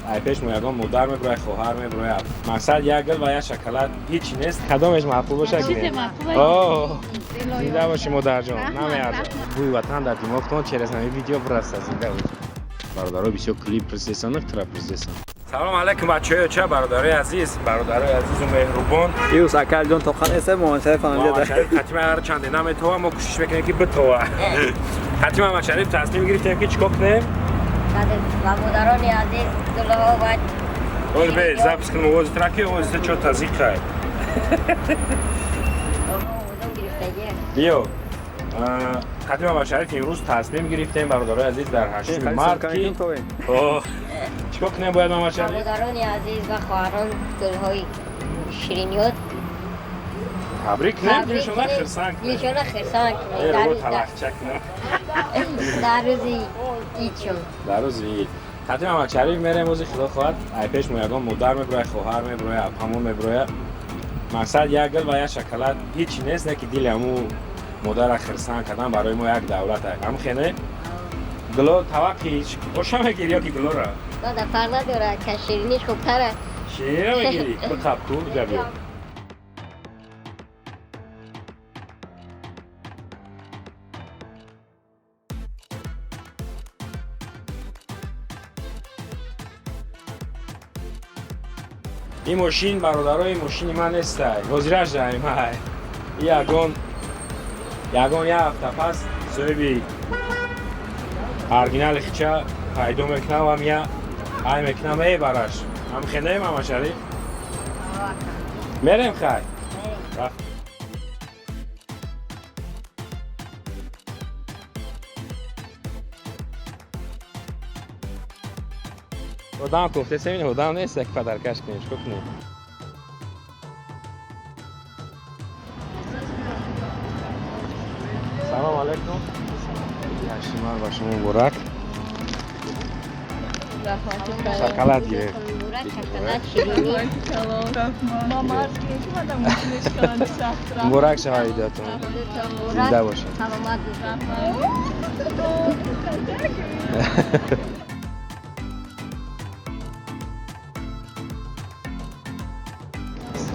Ай пеш мо ягон модар меброяд, хоҳар меброяд. Мақсад як гул ва як шоколад, ҳичи нест. Кадомеш маъқул боша? Чизе маъқул. Зинда бошӣ, модарҷон, намеарзад. Бӯи ватан дар димоғтон через ҳамин видео бираста. Зинда бош. Бародаро бисёр клип присесан, тра присесан. Салом алайкум, бачаҳои оча, бародарои азиз, бародарои азизу меҳрубон. Иус акалҷон тоқан эса Муҳаммадшариф Муҳаммадшариф қатима ҳар чанде наметова, мо кӯшиш мекунем, ки битова. Қатима Муҳаммадшариф тасмим гирифтем, ки чикор кунем? Ба модарони азиз гулҳо ва Ол бе запись кунем овози траки, овози ту чо тазиқай. Биё. Қатима Муҳаммадшариф имрӯз тасмим гирифтем, бародарои азиз, дар 8 март, ки чикор кунем бояд, Муҳаммадшариф? Модарони азиз ва хоҳарон гулҳои ширинёт. Табрик кунем, дилшона хирсанг кунем. Дилшона хирсанг кунем. Талахча кунем. Дар рӯзи идшон. Дар рӯзи ид. Қатима Муҳаммадшариф мерем, рӯзи худо хоҳад, ай пеш мо ягон модар меброяд, хоҳар меброяд, апамон меброяд. Мақсад як гул ва як шоколад, ҳичи нест, не ки дили ҳаму модарра хирсанг кардан барои мо як давлат. Ҳам хене гуло таваққи оша мегири ё ки гулора? Да, фарқ надорад, ка шириниш хубтар аст. Ширина мегири? Биқаб ку ҷабиё. Ин мошин, бародаро, ин мошини ман нестай, ҳозираш даимай. Ягон як ҳафта пас соҳиби оригинали хича пайдо мекунам ва мия ай мекунам, мебараш. Ҳам хенаем, Мамашариф, мерем, хай. Рафт. Одам кофтесем, ин одам нест, як падаркаш кунем, чикор кунем? Салом алейкум, 8 март ба шумо муборак. Шоколад гирифт. Шоколад, ширинӣ. Муборак шавад идотон, зинда бошед. Саломат бошед.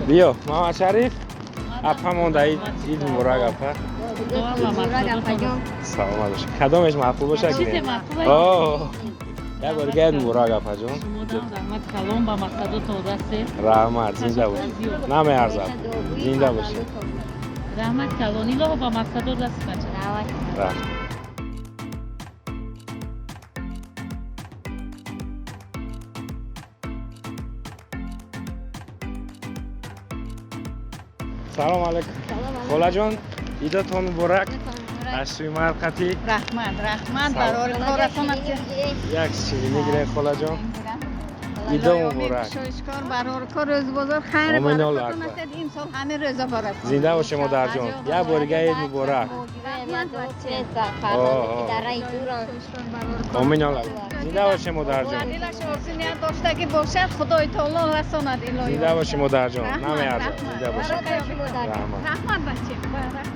Биё, Мамадшариф, апа монда. Ид муборак, апа. Муборак, апаҷон. Саломат бошед. Кадомеш маъқул боша? Чизе маъқул. Як бор дига ид муборак, апаҷон. Раҳмат калом, ба мақсадотон расед. Раҳмат, зинда бошед, намеарзад, зинда бошед. Раҳмат калон, илоҳо ба мақсадот расед, бача. Раҳмат. Салом алейкум, холаҷон, идотон муборак, 8 март қатӣ. Раҳмат, раҳмат, барори коратон. Як ширинӣ гирем, холаҷон. Идо муборак. Шоишкор, барори кор, рӯзбозор, хайр. Омин, Аллоҳ акбар. Имсол ҳамин рӯза борад. Зинда бошед, модарҷон, як бори дига ид муборак. Омин, Аллоҳ, зинда бошед, модарҷон. Дилаш орзу ният доштагӣ бошад, Худои таоло расонад, илоҳӣ. Зинда бошед, модарҷон, намеарзад, зинда бошед, раҳмат. Раҳмат, бача, раҳмат.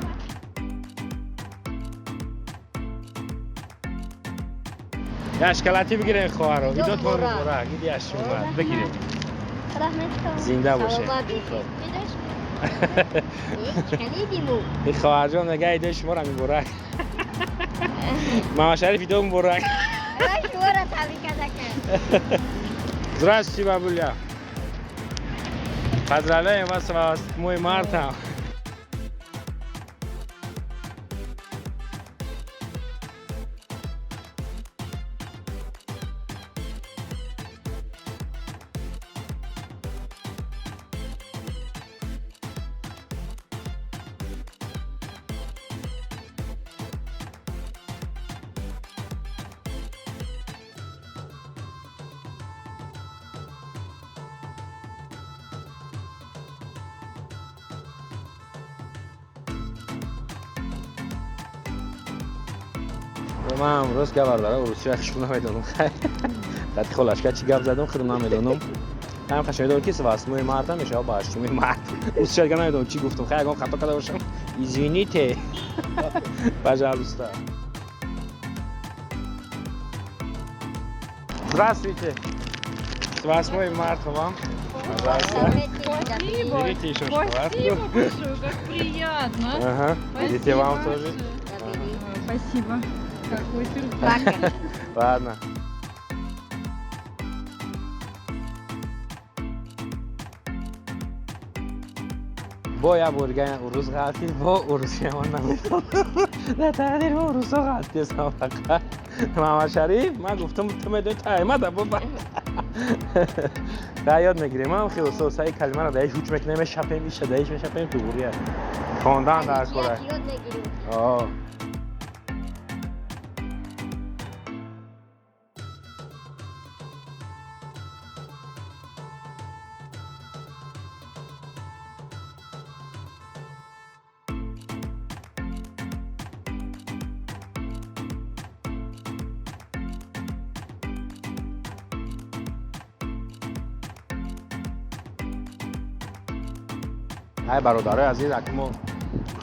Як шоколади бигирем, хоҳаро. Идотон муборак, иди 8 март бигирем. Зинда бошед. Ин хоҳарҷон мега идои шуморо муборак. Мамашариф, идо муборак. Шуморо табрик карда. Здравствуйте, бабуля. Поздравляем вас с 8 марта. Ман рост гап, бародарам, русия хушб намедонам. Қати холашка чӣ гап задам, худам намедонам. Ҳам қашан медонам, ки с 8 марта мешава ба 8 март. Русия га намедонам чӣ гуфтам. Хай, ягон хато карда бошам, извините, пожалуйста. Здравствуйте. С 8 марта вам. Пожалуйста. Спасибо. Берите еще шоколадку. Спасибо большое, как приятно. Ага. Видите, вам тоже. Забери. Спасибо. Какой сюрприз. Пока. Ладно. Бо як бор дига урус ғалтид, бо урусиямон намедонам. Дар тақдир мо урусо ғалтидесам фақат. Мамадшариф, ман гуфтам ту медони, ту аймада бо да ёд мегирем. Ман хеле устод саи калимаро даиш ҳуч мекунем, мешапем, иша даиш мешапем, туғурия. Хондан дар кора. Ёд мегирем. О. Ай бародарои азиз, аки мо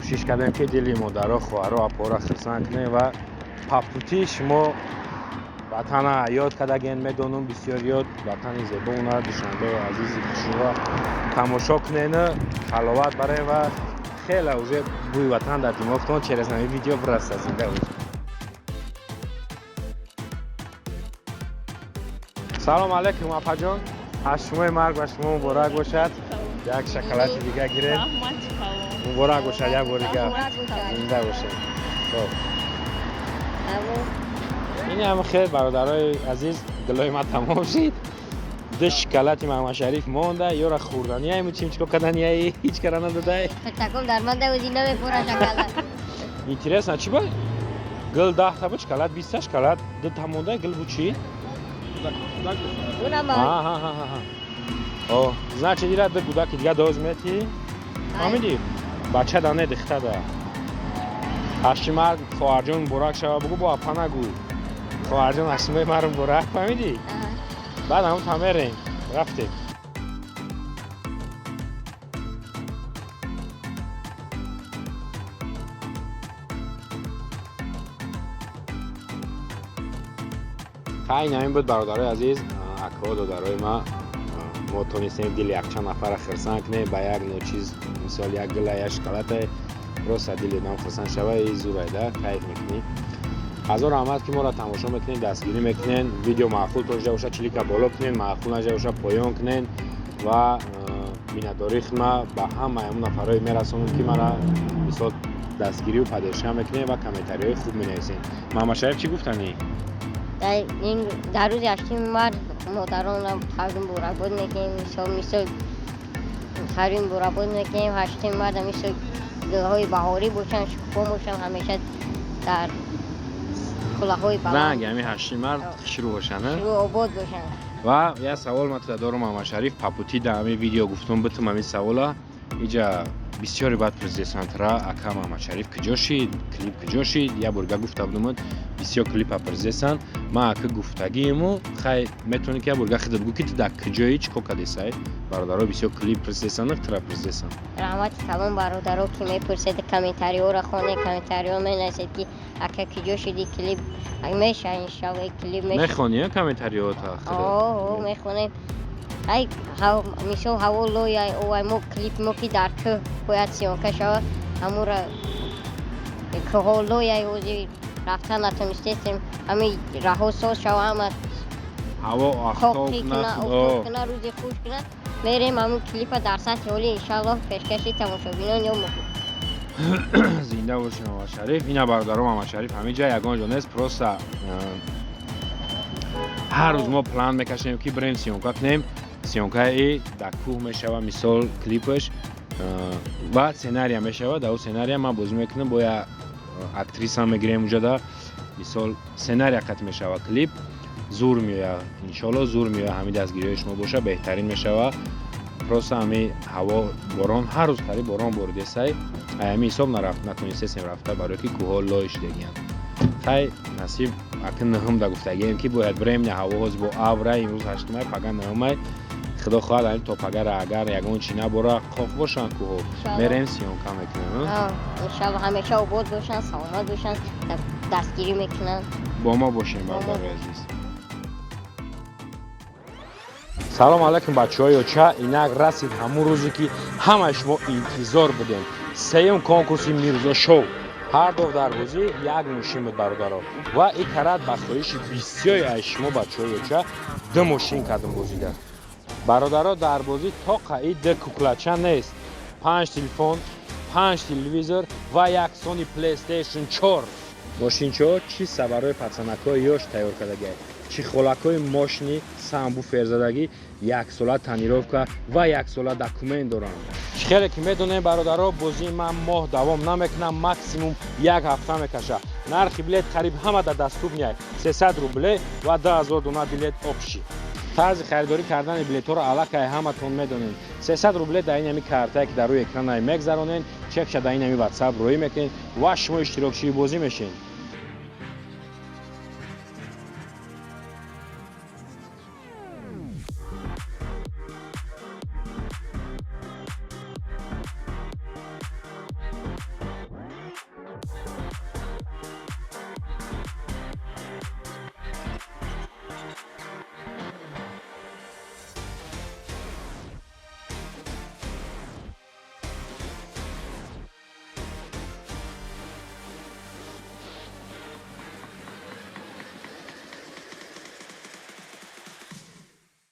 кӯшиш кардем, ки дили модаро, хоҳаро, апоро хирсанд кунем ва папутии шумо ватана ёд кардаген, медонум, бисёр ёд ватани зебоуна, Душанбеи азизи хушрӯа тамошо кунену ҳаловат барем ва хеле уже бӯи ватан дар димоғтон через ҳамин видео бираса. Зинда бошед. Салом алейкум, апаҷон, аз шумои марг ба шумо муборак бошад. Як шоколади дига гирем. Раҳмати калон. Муборак бошад як бори дига. Муборак бошад. Зинда бошед. Хоб. Тамом. Ин ҳам хел, бародарои азиз, гулои ман тамом шид. Ду шоколади Маҳамадшариф монда, ёра хӯрданияй, чим чико карданияй, ҳеҷ кара надодай. Таком дар ман давози намепора шоколад. Интересно, чӣ ба гул 10-та буд, шоколад 20-та, шоколад дута монда, гул бу чӣ? Унам. Аҳа. О, значит, ира ду гудаки дига доз мети. Фаҳмидӣ? Бача да не, дихта да. Ҳашти мард хоҳарҷон муборак шава, бугӯ, бо апа нагӯ. Хоҳарҷон, ҳаштимои мард муборак, фаҳмидӣ? Баъд ҳамун та мерем. Рафтем. Хай, ин буд, бародарои азиз, акҳо, додарои ма. Мо тонистем дили якчанд нафарро хирсанд кунем ба як ночиз, мисол як гула, як шоколада. Роста дили одам хирсанд шава, и зурайда кайф мекунӣ. Ҳазор раҳмат, ки моро тамошо мекунед, дастгирӣ мекунед. Видео маъқул то боша, чилика боло кунед, маъқул наҷа боша, поён кунед ва миннатдории худма ба ҳамаи ҳамон нафарҳое мерасонам, ки мара мисол дастгирию поддержка мекунед ва комментариҳои хуб менависед. Маҳамадшариф, чӣ гуфтанӣ? Дар рӯзи ҳаштуми март модаронро хайру муборакбод мекунем. Мисол, мисол хайру муборакбод мекунем. Ҳаштуми март мисол гулҳои баҳорӣ бошанд, шукуфо бошанд, ҳамеша дар кулаҳои баланд. Ранги ҳамин ҳашти март хушрӯ бошанд, а? Хушрӯ, обод бошанд. Ва як савол ман туда дорам, Маҳамадшариф. Папутӣ дар ҳамин видео гуфтум, битум ҳамин савола. Иҷа бисёре баъд президентра: ака Маҳамадшариф куҷо шид, клип куҷо шид? Як бор га гуфта будумад, бисёр клипа президентсан. Ман ака гуфтагиему, хай, метавонӣ ки як бор га худат бигӯ, ки ту дар куҷои, чӣ кор кардесай? Бародаро бисёр клип президентсан, тура президентсан. Раҳмати калон, бародаро, ки мепурсед, комментариҳоро хонед, комментариҳо менависед, ки ака, куҷо шуди, клип меша, иншалло, клип меша. Мехонӣ комментариҳота? О, мехонем. Ай, мисол, ҳаво лояй, овай, мо клип мо ки дар кӯҳ бояд съёмка шавад, ҳамура кӯҳҳо лояй, ҳозир рафта натонистесем. Ҳами раҳо соз шава, ҳама ҳаво коқӣ офтоб куна, офтоб куна, рӯзи хуш куна, мерем, ҳамун клипа дар сатҳи олӣ, иншаллоҳ, пешкаши тамошобинон ё Зинда бошед, Маҳамадшариф. Ина, бародаро, Маҳамадшариф ҳамин ҷа ягон ҷо нест, просто ҳар рӯз мо план мекашем, ки бирем съёмка кунем. Съёмкаи дар кӯҳ мешава, мисол, клипаш ва сценария мешава. Дар ӯ сценария ман бозӣ мекунам, бо як актриса мегирем уҷада. Мисол, сценария қат мешава, клип зур меояд, иншоалло, зур меояд. Ҳамин дастгириҳои шумо боша, беҳтарин мешава. Просто ҳами ҳаво, борон, ҳар рӯз қариб борон боридесай, ҳами ҳисоб натонистесем рафта, барое ки кӯҳҳо лой шудагиянд. Хай, насиб, аки нӯҳум да гуфтагием, ки бояд бирем. На, ҳаво ҳоз бо абра. Имрӯз ҳаштумай, пага нӯҳумай. Худо хоҳад, ҳамин то пагара агар ягон чи набора, қоқ бошанд кӯҳҳо, мерем, съёмка мекунем. Иншалло, ҳамеша обод бошанд, саломат бошанд, дастгирӣ мекунанд. Бо мо бошем, бародари азиз. Салом алайкум, бачаҳои оча. Инак расид ҳамун рӯзе, ки ҳамаи шумо интизор будем, сеюм конкурси Мирзо Шоу. Ҳар дов дар бозӣ як мошин буд, бародаро, ва и карат ба хоҳиши бисёре аз шумо, бачаҳои оча, ду мошин кардум бозида. Бародаро, дар бозӣ тоқа и ду куклача нест, панҷ телефон, панҷ телевизор ва як Сони PlayStation 4. Мошинчаҳо чиста барои пацанакҳои ёш тайёр кардагиай, чехолакҳои мошини самбуферзадагӣ, яксола тонировка ва яксола документ доранд. Чӣ хеле ки медонем, бародаро, бозии ман моҳ давом намекунам, максимум як ҳафта мекаша. Нархи билет қариб ҳама дар доступный, 300 рубле ва 2000 дона билет общий. Тарзи харидорӣ кардани билетҳоро аллакай ҳаматон медонед. 300 рубле дар ин ҳами картае, ки дар рӯи экранай мегзаронед, чекша дар ин ҳами Ватсап рӯӣ мекунед ва шумо иштирокчии бозӣ мешед.